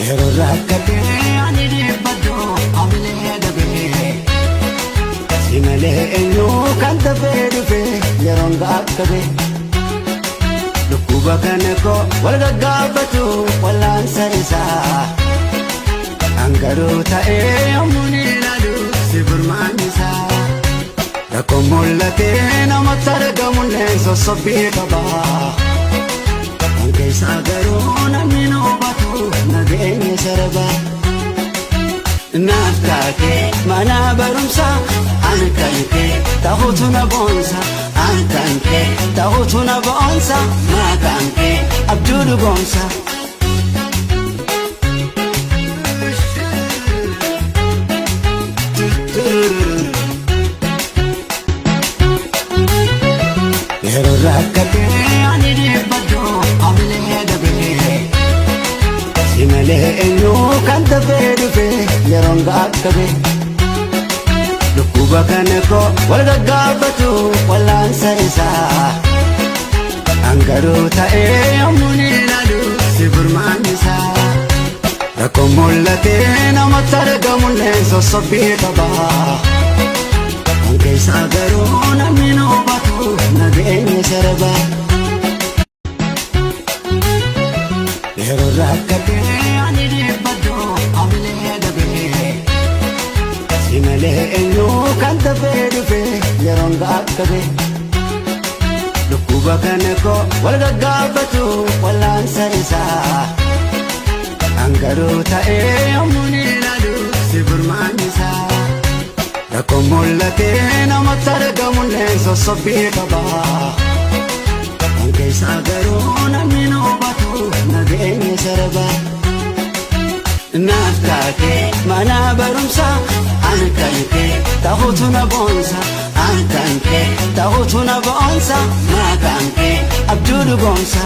Yeroo rakkatee ani dhiibbadhu hamilee dabee. Si malee eenyu kan dafee dhufe yeroon gaakkabe. Dhukkuba kana koo wal gaggaafatu wallaansa isaa. Hangaruu ta'ee yommuu ni ilaalu si furmaan isaa. Rakkoon mul'atee namatti argamullee sossobbii qaba. Kan keessaa garuu namni nu hubatu nageenya sarba. Naaf taatee mana barumsaa ani kan kee ta'utu na boonsa. Ani kan kee ta'utu na boonsa maqaan kee abjuu dhugoomsa. Yeroo rakkatee ani dhiibbadhu hamilee dabee. Si malee eenyu kan dafee dhufe yeroon gaakkabe. Dhukkuba kana koo wal gaggaafatu wallaansa isaa. Hangaruu ta'ee yommuu ni ilaalu si furmaan isaa. Rakkoon mul'atee namatti argamullee sossobbii qaba. Kan keessaa garuu namni nu hubatu nageenya sarba. Yeroo rakkatee ani dhiibbadhu hamilee dabee. Si malee eenyu kan dafee dhufe yeroon gaakkabe. Dhukkuba kana koo wal gaggaafatu wallaansa isaa. Hangaruu ta'ee yommuu ni ilaalu si furmaan isaa. Rakkoon mul'atee namatti argamullee sossobbii qaba. Kan keessaa garuu namni nu hubatu nageenya sarba. Naaf taatee mana barumsaa ani kan kee ta'utu na boonsa. Ani kan kee ta'utu na boonsa maqaan kee abjuu dhugoomsa.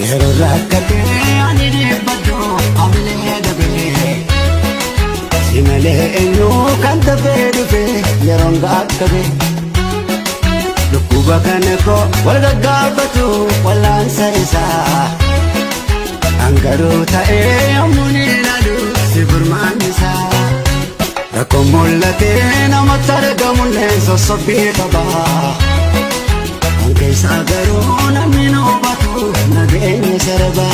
Yeroo rakkatee ani dhiibbadhu hamilee dabee. Si malee eenyu kan dafee dhufe yeroon gaakkabe. Dhukkuba kana koo wal gaggaafatu wallaansa isaa. Hangaruu ta'ee yommuu ni ilaalu si furmaan isaa. Rakkoon mul'atee namatti argamullee sossobbii qaba. Kan keessaa garuu namni nu hubatu nageenya sarba.